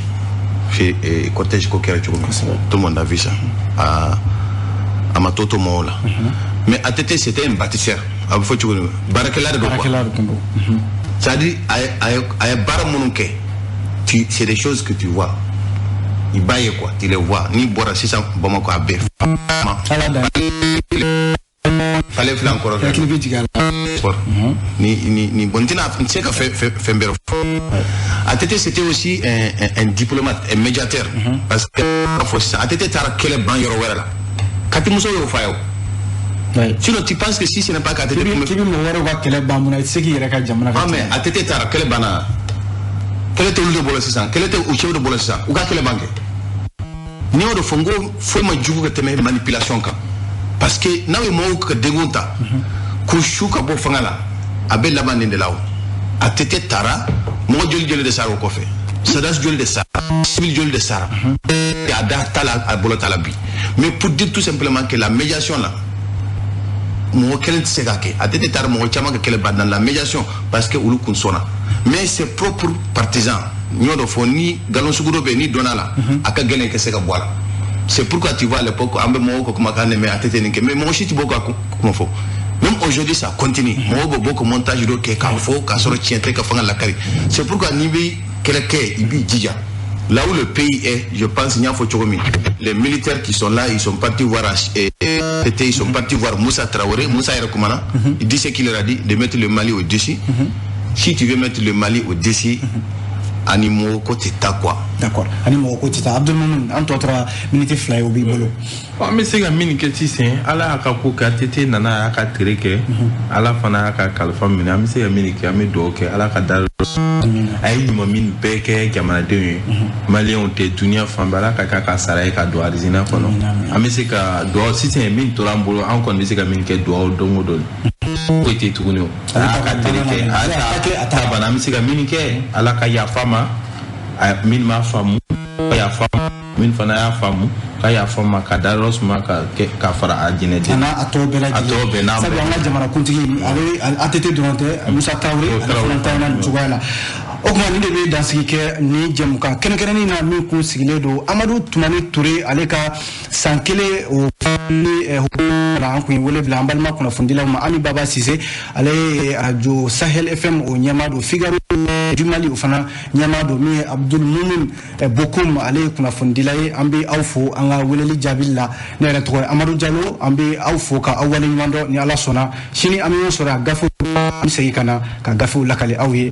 S2: Cortège ko kɛra cogo min, tout le monde a vu ça. A ma to mɔgɔw la. Mais ATT c'était un bâtisseur. A bɛ fɔ cogo min, baarakɛla de don quoi.
S1: Baarakɛla de tun don.
S2: C'est-à-dire a ye baara minnu kɛ, C'est des choses que tu vois. I b'a ye quoi, tu les vois. N'i bɔra sisan Bamakɔ, a bɛɛ
S1: Ala da.
S2: Falen filɛ an kɔrɔ.
S1: Hakili bɛ jigin a la.
S2: Sport ni bon, n tɛna, n tɛ se ka fɛn bɛrɛ fɔ. ATT, c'était aussi un diplomate, un médiateur, parce que fɔ sisan, ATT taara kɛlɛ ban yɔrɔ wɛrɛ la. Kati muso y'o fɔ a ye o. Sinon, tu penses que si ce n'est pas qu'ATT
S1: K'i bɛ mɔgɔ wɛrɛw ka kɛlɛ ban mun na, i tɛ se k'i yɛrɛ ka jamana ka
S2: Ah, mais ATT taara kɛlɛ banna, kɛlɛ tɛ olu de bolo sisan, kɛlɛ tɛ u cɛw de bolo sisan, u ka kɛlɛ ban kɛ. N'i y'o de fɔ, n ko foyi ma jugu ka tɛmɛ manipulation kan, parce que n'aw ye mɔgɔw ka degun ta k'u su ka bɔ fanga la, a bɛ laban nin de la o. ATT taara, mɔgɔ joli joli de sara o kɔfɛ? Sadas joli de sara? Civil joli de sara? A da t'a la, a bolo t'a la bi. Mais pour dire tout simplement que la médiation là, mɔgɔ kelen tɛ se k'a kɛ. ATT taara, mɔgɔ caman ka kɛlɛ ban dans la médiation, parce que olu kun sɔnna. Mais ses propres partisans, n y'o de fɔ, ni galon sugu dɔ bɛ yen, n'i donna la, a ka gɛlɛn i ka se ka bɔ a la. C'est pourquoi tu vois, à l'époque, an bɛ mɔgɔw ka kumakan de mɛn, ATT nin kɛ, mais mɔgɔ si tɛ bɔ ka kuma fɔ. Même aujourd'hui, ça continue, mɔgɔw bɛ bɔ ka montage dɔ kɛ k'a fɔ k'a sɔrɔ tiɲɛ tɛ, ka fanga lakari. C'est pourquoi n'i bɛ kɛlɛ kɛ, i b'i jija. Là où le pays est, je pense, n y'a fɔ cogo min, les militaires qui sont là, ils sont partis voir ATT, ils sont partis voir Moussa Traoré. Moussa yɛrɛ kumana, il dit ce qu'il leur a dit, de mettre le Mali au-dessus. Si tu veux mettre le Mali au-dessus, ani mɔgɔ ko tɛ taa quoi.
S1: D'accord, ani mɔgɔ ko tɛ taa. Abdul Mumin, an tɔ tora miniti 2 ye, o b'i bolo.
S3: An bɛ se ka min kɛ sisan, Ala y'a ka ko kɛ, ATT nana, a y'a ka tere kɛ, Ala fana y'a ka kalifa minɛ. An bɛ se ka min kɛ, an bɛ dugawu kɛ, Ala ka da a ye ɲuman min bɛɛ kɛ jamanadenw ye, maliyɛnw tɛ, duniya fan bɛɛ, Ala ka k'a ka sara ye ka don arizina kɔnɔ. An bɛ se ka dugawu sisan, min tora an bolo, an kɔni bɛ se ka min kɛ, dugawu don o don, foyi tɛ tuguni o. A y'a ka tere kɛ, a ta banna. An bɛ se ka min kɛ, Ala ka yafa ma min m'a faamu, ka yafa ma min fana y'a faamu, ka yafa ma, ka da yɔrɔ suma, ka kɛ ka fara a jinɛden
S1: a n'a a tɔ bɛɛ lajɛlen,
S3: a tɔ bɛɛ n'a
S1: sabu an ka jamanakuntigi, ale ATT dɔrɔn tɛ, Musa Tarawele, ale fana ta nin cogoya la. O tuma, nin de bɛ dansigi kɛ ni jɛmukan kɛrɛnkɛrɛnnen na min kun sigilen don Amadu Tumani Ture, ale ka san kelen o ni an kun ye wele bila an balima kunnafonidilaw ma. Ami Baba Sise, ale ye arajo Sahel FM o ɲɛmaa don, Figaro du Mali o fana ɲɛmaa don, min ye Abdul Mumin Bokum, ale ye kunnafonidila ye. An bɛ aw fo an ka weleli jaabili la. Ne yɛrɛ tɔgɔ ye Amadu Jalo. An bɛ aw fo ka aw waleɲuman dɔn. Ni Ala sɔnna, sini an bɛ ɲɔgɔn sɔrɔ a gafew, an bɛ segin ka na ka gafew lakale aw ye.